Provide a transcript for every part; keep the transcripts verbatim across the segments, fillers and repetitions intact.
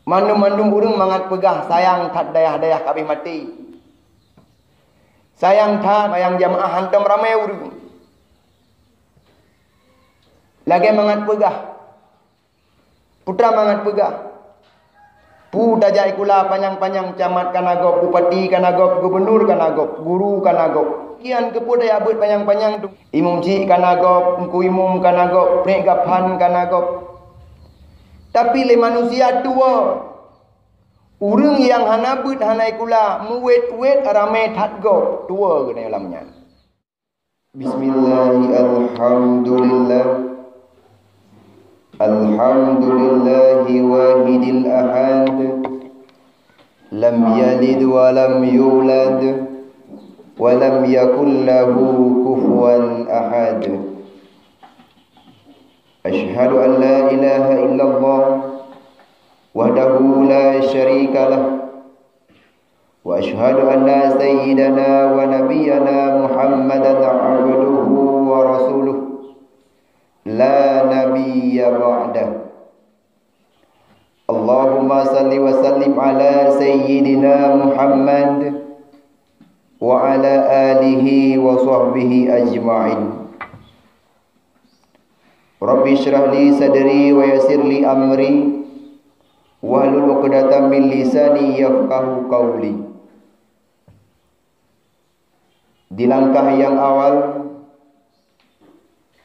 Mandum-mandum ureuëng mangat peugah sayang that dayah-dayah ka abéh maté. Sayang that, sayang jamaah hantom ramé ureuëng. Lagée mangat peugah, putra mangat peugah. Pu tajak sikula panyang-panyang, camat ka na gob, bupati ka na gob, gubunur ka na gob, guru ka na gob. Kian keupeue tajak beuet panyang-panyang tu. Imum cik ka na gob, teungku imum ka na gob, prék gaphan ka na gob. Tapi lé manusia tuwoe, ureuëng nyang hana beuet hana sikula, muwét-wét ramé that gob, tuwoe geutanyoe lam nyan. Bismillah, alhamdulillah. Alhamdulillahi wahidil ahad. Lam yalid wa lam yulad. Wa lam yakul lahu kufuwan ahad. Asyhadu an la ilaha illallah wahdahu la syarika lah. Wa asyhadu anna sayyidana wa nabiyyana Muhammadan abduhu wa rasuluh, la nabiyya ba'dah. Allahumma salli wa sallim ala sayyidina Muhammad wa ala alihi wa sahbihi ajma'in. Rabbi syrah li sadri wa yassir li amri, wahlul uqdatam min lisani yafqahu qauli. Di langkah nyang awal,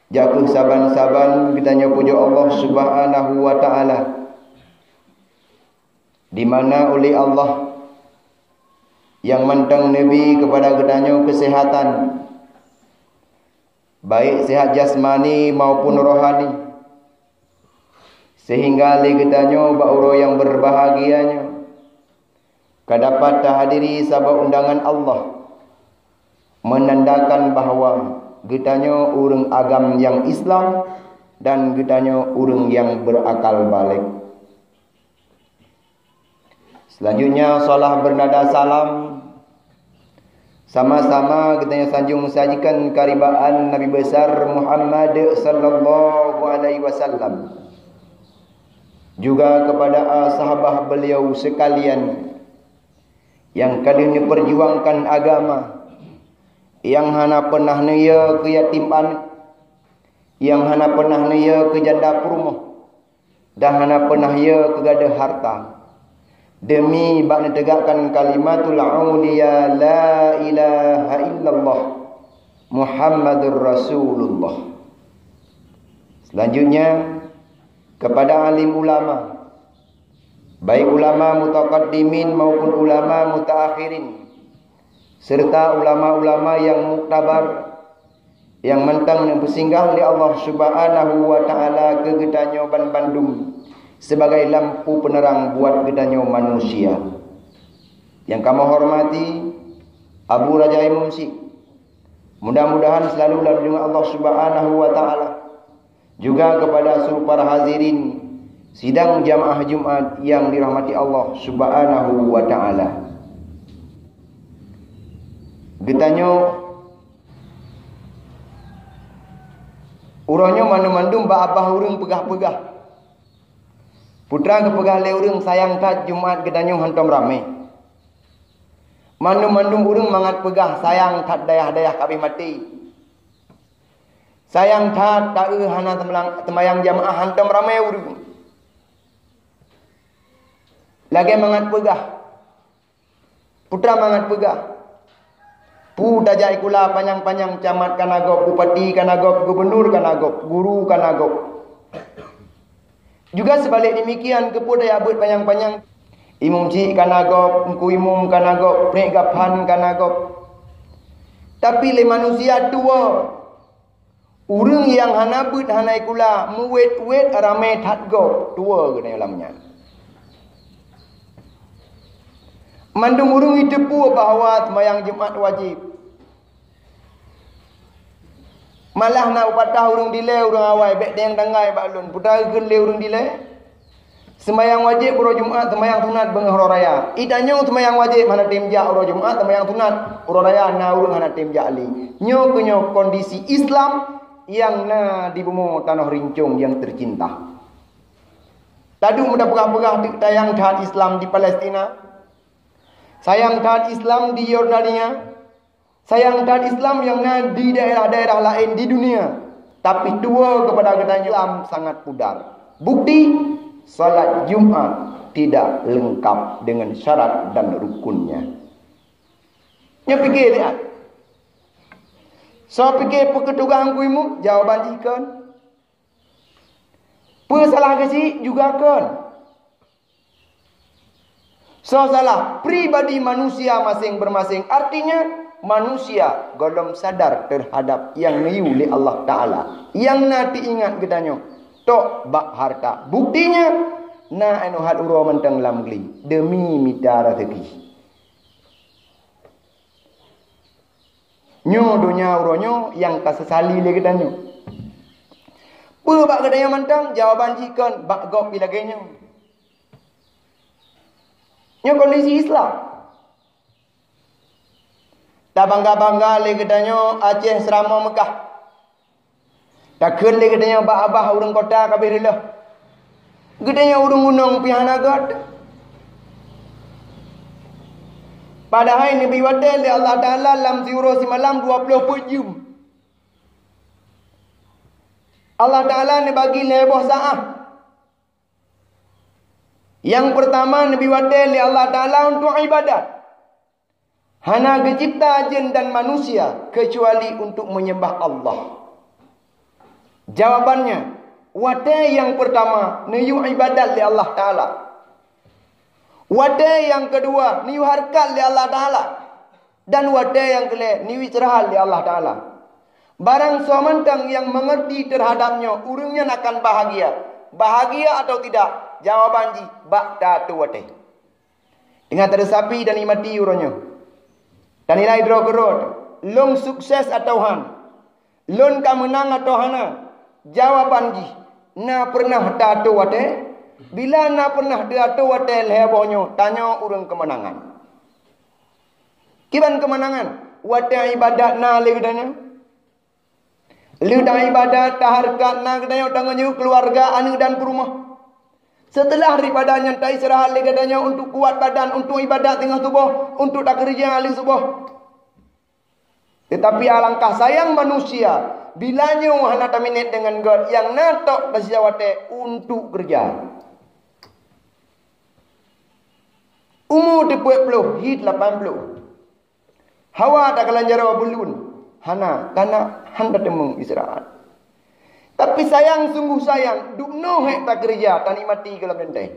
jak kheueh saban-saban geutanyoe pujoe Allah Subhanahu wa Ta'ala, di mana ulée Allah nyang mantong neubi keupada geutanyoe keuseuhatan, baik seuhat jasmani maupun rohani, seuhingga lé geutanyoe bak uroe nyang beurbahagia nyoe ka dapat tahadiri saboh undangan Allah, meunandakan bahwa geutanyoe ureuëng agam nyang Islam dan geutanyoe ureuëng nyang beurakal balek. Selanjutnya, salah bernada salam, sama-sama geutanyoe sanjong sajikan karibaan Nabi Besar Muhammad sallallahu alaihi wasallam, juga kepada sahabat beliau sekalian yang ka lheueh neupeurjuangkan agama, nyang hana peunah neuyo keu yatim aneuk, nyang hana peunah neuyo keu janda peurumoh, dan hana peunah yo keu gadoh harta, demi bak neutegakkan kalimatul aulia, la ilaha illallah Muhammadur Rasulullah. Selanjutnya, kepada alim ulama, baik ulama mutaqaddimin maupun ulama mutaakhirin, serta ulama-ulama nyang muktabar, nyang mantong neupeusinggah lé Allah Subhanahu wa Ta'ala keu geutanyoe banbandum sibagai lampu peuneurang buet geutanyoe manusia. Nyang kamoe hormati Abu Raja Imum Syik, mudah-mudahan selalu lam lindungan Allah Subhanahu wa Ta'ala. Juga kepada seluruh para hadirin sidang jamaah Jumat yang dirahmati Allah Subhanahu wa Ta'ala. Geutanyoe uroe nyoe mandum-mandum bak babah ureuëng peugah-peugah. Putra geupeugah lé ureuëng sayang that Jumat geutanyoe hantom ramé. Mandum-mandum ureuëng mangat peugah sayang that dayah-dayah ka abéh maté. Sayang that taeu hana teumelang-, teumayang jamaah hantom ramé ureuëng. Lagée mangat peugah, putra mangat peugah. Pu tajak sikula panyang-panyang, camat ka na gob, bupati ka na gob, gubunur ka na gob, guru ka na gob. Juga seubalek demikian, keupeue tajak beuet panyang-panyang, imum cik ka na gob, teungku imum ka na gob, prék gaphan ka na gob. Tapi lé manusia tuwoe, ureuëng nyang hana beuet hana sikula, muwét-wét ramé that gob, tuwoe geutanyoe lam nyan. Mandum ureuëng jiteupeue bahwa seumayang Jumat wajéb. Malah na peupatah ureuëng dilée, ureuëng awai, bék teunyang tanggai bak lôn. Peue geukheun lé ureuëng dilée? Seumayang wajéb uroe Jumat, seumayang sunat beungoh uroe raya. Geutanyoe seumayang wajéb hana tem jak uroe Jumat, seumayang sunat uroe raya na ureuëng hana tem jak lé. Nyoe keuh nyoe kondisi Islam nyang na di bumoe tanoh rincong nyang teucinta. Taduek meudapeugah-peugah teuk sayang that Islam di Palestina, sayang that Islam di Yordania, sayang that Islam nyang na di daerah-daerah laén di dunia. Tapi tuwoe keupada geutanyoe Islam sangat pudar. Bukti, salat Jumat tidak lengkap dengan syarat dan rukunnya. Nyoe pike lihat. Soe pike peukeutugaih Teungku Imum? Jawaban jih kon. Peue salah geuchik juga kon. Soe salah? Pribadi manusia maséng-beumaséng. Artinya, manusia gohlom sadar teuhadab nyang neuyue lé Allah Taala. Nyang na teuingat geutanyoe tok bak hareuta. Buktinya, na aneuk hat uroe mantong lam gle deumi mita raseuki. Nyoe donya uroe nyoe nyang taseusali lé geutanyoe. Peue bak geutanyoe mantong? Jawaban jih kon bak gob pih lagée nyoe. Nyoe kondisi Islam. Tabangga-bangga lé geutanyoe Aceh Seuramoe Meukah. Takheun lé geutanyoe bak babah ureuëng kota ka abéh reuloh. Geutanyoe ureuëng gunong pih hana gét. Padahai neubri watée lé Allah Taala lam siuroe simalam dua ploh peuet jeuem. Allah Taala neubagi lhée boh saát. Nyang peurtama neubri watée lé Allah Taala untuk iébadat. Hana geucebta jén dan manusia keucuali untuk meunyeumbah Allah. Jawabannya, watée nyang peurtama neuyue iébadat lé Allah Taala. Watée nyang keudua neuyue hareukat lé Allah Taala. Dan watée nyang keulhée neuyue istirahat lé Allah Taala. Barang soe mantong nyang meungeurti teuhadab nyoe, ureuëng nyan akan bahagia. Bahagia atawa tidak? Jawaban jih bak teuatoe watée. Teungoh taresapi dan nikmati uroe nyoe. Tanilai droe keudroe, lôn sukses atawa han? Lôn ka meunang atawa hana? Jawaban jih, na peureunah teuatoe watée? Bila na peureunah teuatoe watée lhée boh nyoe, tanyoe ureuëng keumeunangan. Kiban keumeunangan? Watée iébadat na lé geutanyoe. Lheueh iébadat, tahareukat na geutanyoe tangeujeuet keuluwarga, aneuëk dan peurumoh. Seuteulah daripada nyan taistirahat lé geutanyoe untuk kuat badan, untuk iébadat teungoh suboh, untuk takeureuja lheueh suboh. Teutapi alangkah sayang manusia, bila nyoe hana taminet deungon gét nyang na tok taseujawatée untuk keureuja. Umu teupeuet ploh, hit lapan ploh. Hawa takalon jaroe buleuen, hana, kana hana teumé istirahat. Tapi sayang, sungguh sayang, dubnoe hék takeureuja, tanikmati gohlom teuntée.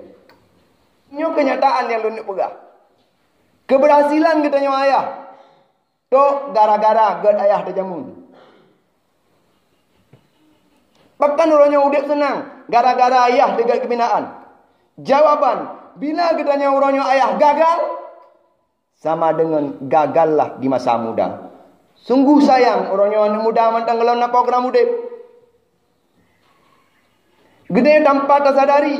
Nyoe keunyataan nyang lôn peugah. Keubeurehaselan geutanyoe ayah, tok gara-gara gét ayah teujameun. Bahkan uroe nyoe udeb seunang gara-gara ayah teuget keubinaan. Jawaban, bila geutanyoe uroe nyoe ayah gagal, sama deungon gagallah di masa muda. Sungguh sayang, uroe nyoe aneuëk muda mantong gohlom na program udeb. Geutanyoe tanpa tasadari,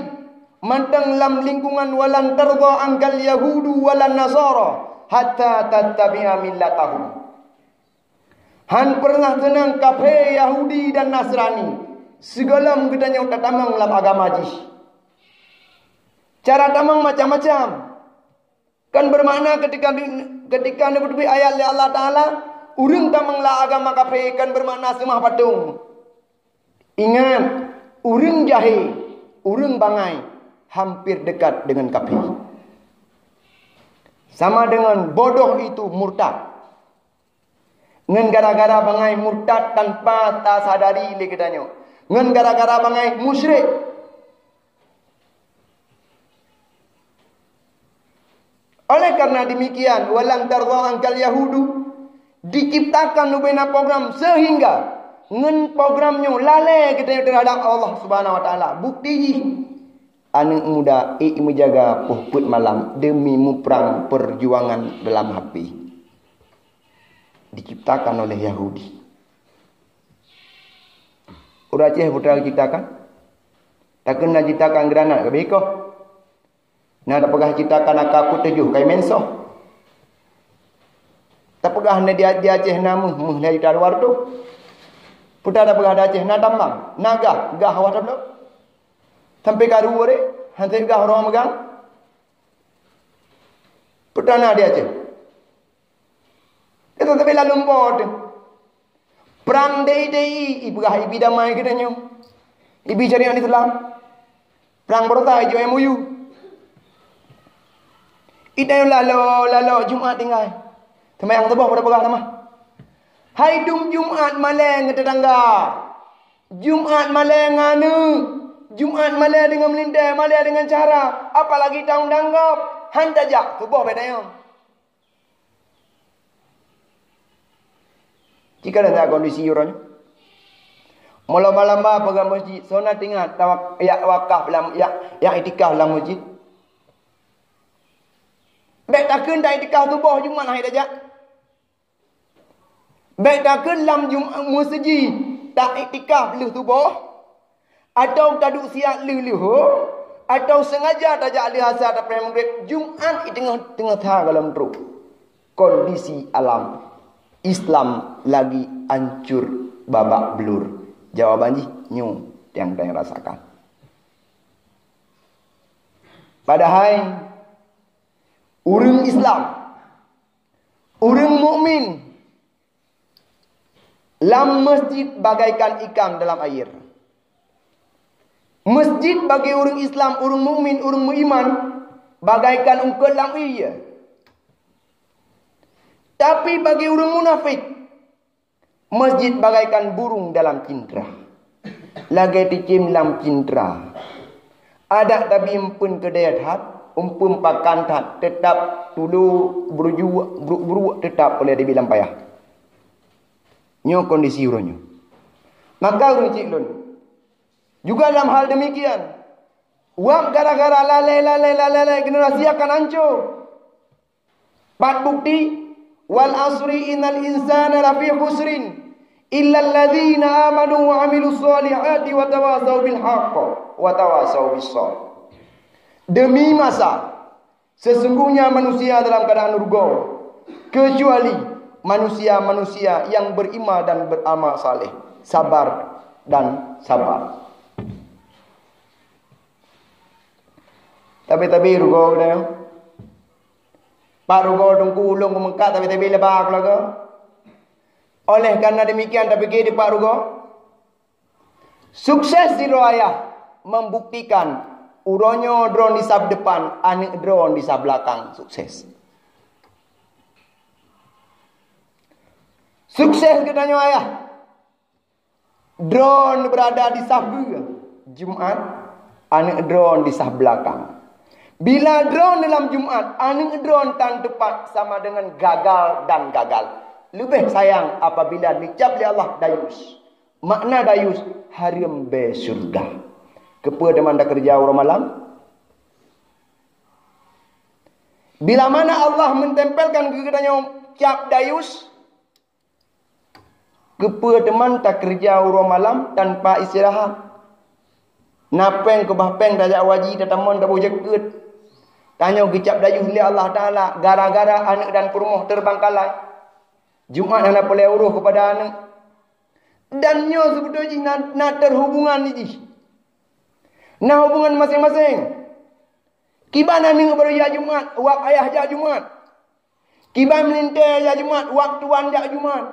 mantong lam lingkungan walan tardha angkal yahudu walan nasara hatta tattabi'a millatahum. Han peureunah seunang kaphé, Yahudi dan Nasrani sigohlom geutanyoe tatamong lam agama jih. Cara tamong macam-macam. Kan beumakna ketika, ketika neuteubiet ayat lé Allah Taala, ureuëng tamong lam agama kaphé kan beumakna seumah patong. Ingat, ureuëng jahé, ureuëng bangai hampir dekat deungon kaphé. Sama deungon bodoh itu murtad. Ngon gara-gara bangai murtad tanpa tasadari lé geutanyoe. Ngon gara-gara bangai musyrik. Oleh karena demikian, walan tardha angkal yahudu diciptakan ubena program sehingga ngon program nyoe lalée geutanyoe terhadap Allah Subhanahu wa Taala. Bukti jih, aneuëk muda ék meujaga poh peuet malam demi muprang perjuangan dalam hapé. Diciptakan oleh Yahudi. Ureuëng Aceh putra ciptakan. Takheun na ciptakan granat ka bikoh. Na tapeugah ciptakan A K peuet tujoh kai mensoh. Tapeugah na di, di Aceh na méuh, méuh na di luwa tu. Putra tapeugah di Aceh na tambang, na gah, gah awah tabloe. Sampai karu ureuëng. Hana teupeugah uroe megang. Peutana di Aceh. Kita tapi lalu empat. Prang dei-dei, ipeugah ibi damai geutanyoe. Ibi syariat Islam. Prang beurota ijo M O U. Itanyoe lalo, lalo Jumat tinggai. Seumayang suboh pada peugah nama. Hai dum Jumat malée ngon tetangga. Jumat malée ngon aneuk. Jumat malée deungon meulintée, malée deungon cara. Apalagi taun danggop. Han tajak, suboh beda nyang. Jika ada kondisi uroe nyoe. Malam-malam ba peugah masjid, sona tingat tawak-, yak wakaf lam, yak, yak itikaf lam masjid. Bèk takheun ta itikaf suboh Jumat hai tajak. Bèk takheun lam Jum-, masjid ta itikaf lheueh suboh. Atawa taduek siat lheueh-lheueh, atawa sengaja tajak lheueh asa tapreh maghrib, Jumat i teungoh-teungoh that goh lom trok. Kondisi alam Islam lagi hancur babak belur. Jawaban jih nyoe nyang tanyoe rasakan. Padahai ureueng Islam, ureueng mukmin, lam masjid bagaikan ikan dalam air. Masjid bagi ureueng Islam, ureueng mukmin, ureueng meuiman bagaikan ungkot lam ie. Tapi bagi ureueng munafik, masjid bagaikan burung dalam cintra. Lagèe cicém lam cintra. Adak tabi eumpeuen keudè that, eumpeuen pakan that, teutap tulo beurujuk, bruk-bruk teutap oleh dibi lam payah. Nyoe kondisi uroe nyoe. Maka ureueng cit lôn, juga dalam hal demikian, wab gara-gara lalai, lalai, lalai, lalai, generasi akan hancô. Pat bukti, "Wal asri innal insana lafi khusrin, illalladzina amanu wa amilus shalihati wa tawasau bil haqq wa tawasau bis sabr." Demi masa, sesungguhnya manusia dalam keadaan rugoe, kecuali manusia-manusia yang beriman dan beramal saleh, sabar dan sabar. Tapi-tapi rugoe geutanyoe. Pat rugoe teungku ulôn keumeungkat tapi-tapi lé ba keuluwarga. Oleh karena demikian, tapike dipat rugoe. Sukses sidroe ayah membuktikan uroe nyoe droeneuh di saf depan, aneuk droeneuh di saf belakang sukses. Sukses geutanyoe ayah. Droeneuh beurada di saf beuh Jumat, aneuk droeneuh di saf belakang. Bila droeneuh lam Jumat, aneuk droeneuh tan teupat sama dengan gagal dan gagal. Leubeh sayang apabila neucap lé Allah dayus. Makna dayus, hareuem bée syeuruga. Keupeue teuma takeureuja uroe malam? Bila mana Allah meutempelkan keu geutanyoe cap dayus, keupeue teuma takeureuja uroe malam tanpa istirahat? Na péng keubah péng tajak haji, tatamong taboh jakeuet. Tanyoe geucap dayus lé Allah Taala gara-gara aneuk dan peurumoh terbengkalai. Jumat hana peureulée uroh keupada aneuk. Dan nyoe seubeutôi jih na, na terhubungan jih. Na hubungan maséng-maséng. Kiban aneuk barô jak Jumat, wab ayah jak Jumat. Kiban meulintée jak Jumat, wab tuan jak Jumat.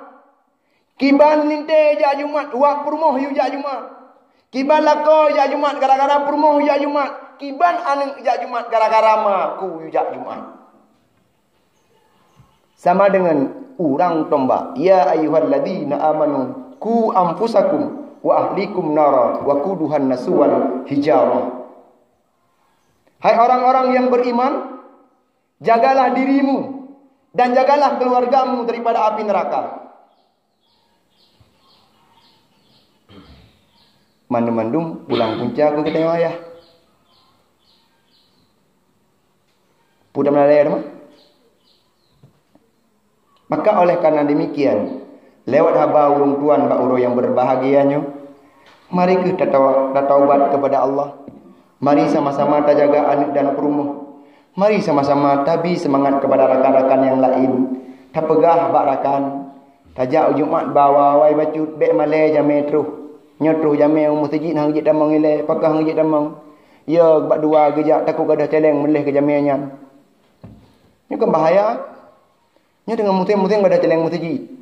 Kiban meulintée jak Jumat, wab peurumoh yue jak Jumat. Kiban lakoe jak Jumat, gara-gara peurumoh yue jak Jumat. Kiban aneuk jak Jumat, gara-gara ma ku yue jak Jumat. Sama dengan urang tombak, "Ya ayyuhalladzina amanu qu anfusakum wa ahlikum nara wa quduhan nasu wal hijarah." Hai orang-orang yang beriman, jagalah dirimu dan jagalah keluargamu daripada api neraka. Mandum-mandum pulang punca keu geutanyoe ayah. Peue tameulalée teuma? Maka oleh karena demikian, lewat haba ulôn tuan bak uroe nyang berbahagia nyoe, mari kheueh tatau-, tataubat kepada Allah. Mari sama-sama tajaga aneuk dan peurumoh. Mari sama-sama tabri seumangat kepada rakan-rakan nyang laén. Tapeugah bak rakan, tajak u Jumat ba awai-awai bacut, bèk malèe jamèe troh. Nyoe troh jamèe u meuseujid hana jeuet tamong ilèe, pakon hana jeuet tamong. Iya, bak dua geujak, takot gadôh céléng meuleh keu jamé nyan. Nyoe kan bahaya. Nyoe teungoh musém-musém gadôh céléng meuseujid.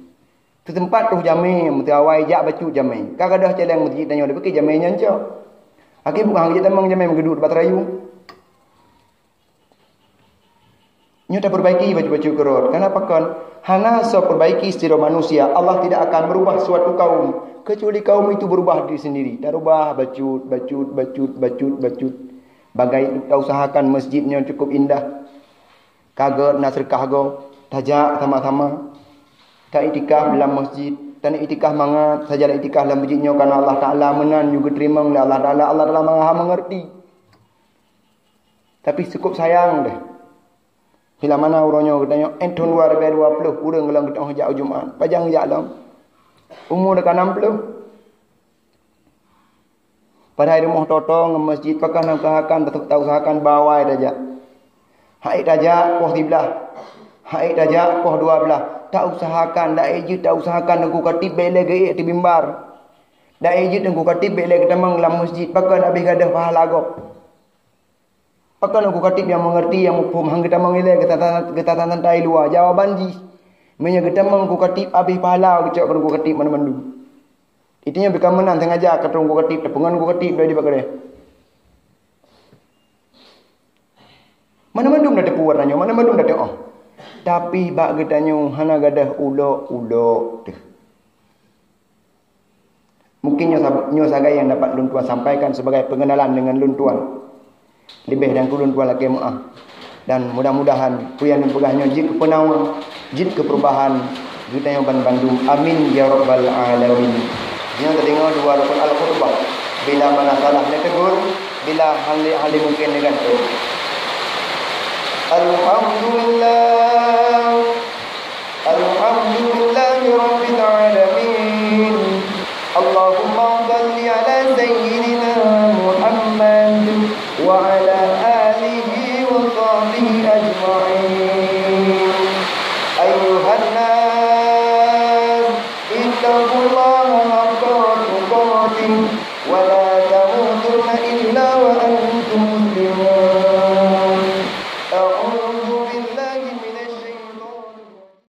Teuteumpat troh jamé, meuteumpat awai jak bacut jamé. Ka gadôh céléng meuseujid tanyoe, dipike jamé nyan cok. Akhé bukan hana tamong jamé meugeuduk bak teurayu. Nyoe tapeurbaiki bacut-bacut keurot. Kenapa kon? Hana soe peurbaiki sidroe manusia. Allah tidak akan merubah suatu kaum kecuali kaum itu berubah diri sendiri. Tarubah bacut, bacut, bacut, bacut, bacut. Bagai tausahakan masjid nyoe cukup indah. Ka gèt na seudeukah goe, tajak sama-sama. Taiktikaf lam masjid, taiktikaf mangat, sajan iktikaf lam masjid nyoe karena Allah Taala meunan nyoe geuteurimong lé Allah Taala. Allah Taala Maha Mengerti. Tapi cukup sayang deh. Bila mana uroe nyoe geutanyoe, eh, thôn dua ribèe dua ploh, ureueng lam geutanyoe jak Jumat. Pajan jak lom? Umu ka nam ploh. Padahai rumoh tô-tô ngon masjid, pakon hana usahakan, ta-, tausahakan bawai tajak. Hai tajak poh siblaih. Hai tajak poh dua blaih. Tausahakan, dak ék jeuet tausahakan Teungku Khatib bèk lé geuék di mimbar. Dak ék jeuet Teungku Khatib bèk lé geutamong lam masjid, pakon habéh gadôh pahala gob. Pakon Teungku Khatib nyang mengerti, nyang muphom, han geutamong ilèe, geuta-, geuta-, santai luwa. Jawaban jih, meunyoe geutamong Teungku Khatib, habéh pahala geucok keu Teungku Khatib mandum-mandum. Itu nyoe bukon meunan sengaja keu Teungku Khatib, teupeungon Teungku Khatib dari bak keudeh. Mandum-mandum na teupeue warna nyoe, mandum-mandum na teuoh. Tapi bak geutanyoe hana gadôh ulok-ulok teuh. Mungkin nyoe sab-, nyoe sagai nyang dapat lôn tuan sampaikan sebagai pengenalan dengan lôn tuan. Leubeh dan kureueng lôn tuan lakèe meu'ah. Dan mudah-mudahan peue nyang lôn peugah nyoe jeuet keu peunawa, jeuet keu perubahan geutanyoe ban bandum. Amin ya rabbal alamin. Nyoe teudeungoe dua rukun al-khutbah. Bila mana salah neutegur, bila hal, hal mungkin neugantung. Alhamdulillah. الحمد لله رب العالمين. اللهم صل على سيدنا محمد وعلى آله وصحبه أجمعين. أيها الناس، اتقوا الله حق تقاته ولا